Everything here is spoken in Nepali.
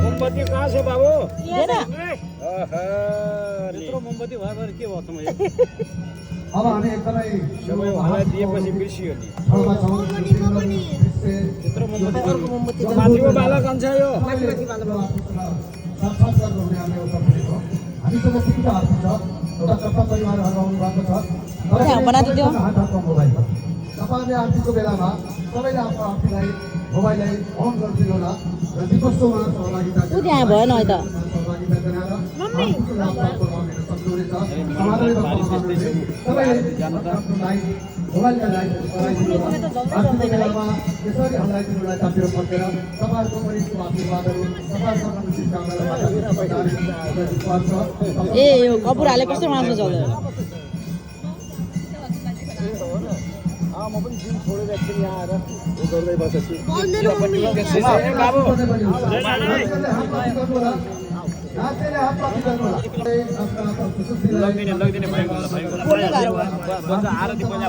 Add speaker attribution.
Speaker 1: मोमबत्ती कहाँ छ बाबु?
Speaker 2: यत्रो मोमबत्ती भयो भने के भयो त मैले?
Speaker 3: अब हामी एकदमै
Speaker 1: सबै उहाँलाई दिएपछि बिर्सियो नि।
Speaker 2: यत्रो मोमबत्ती
Speaker 1: माथिको बाला कान्छ यो।
Speaker 3: साक्षात्कार गर्ने हामी एउटा भनेको हामीसँग सिक्दा हात छ एउटा कथा परिवारहरू आउनु भएको छ हात हातमा मोबाइल तपाईँले आरतीको बेलामा सबैले आफ्नो आरतीलाई मोबाइललाई अन गरिदिनु होला र विपक्षमा सहभागिता
Speaker 4: भएन है त
Speaker 3: सहभागिता गराएर मोबाइलका लाइट चलाइदिनु होला आरतीको बेलामा यसरी हामीलाई तिनीहरूलाई तातेर फर्केर तपाईँहरूको पनि आशीर्वादहरू तपाईँहरूसँग शुभकामनाहरू
Speaker 4: ए यो कपुर हाले कस्तो मासु चल्यो
Speaker 1: म पनि जिम छोडेर एकछिन यहाँ आएर उ गर्दै बसेछु।
Speaker 3: बाबु
Speaker 1: लगिदिने भयो आरती बजा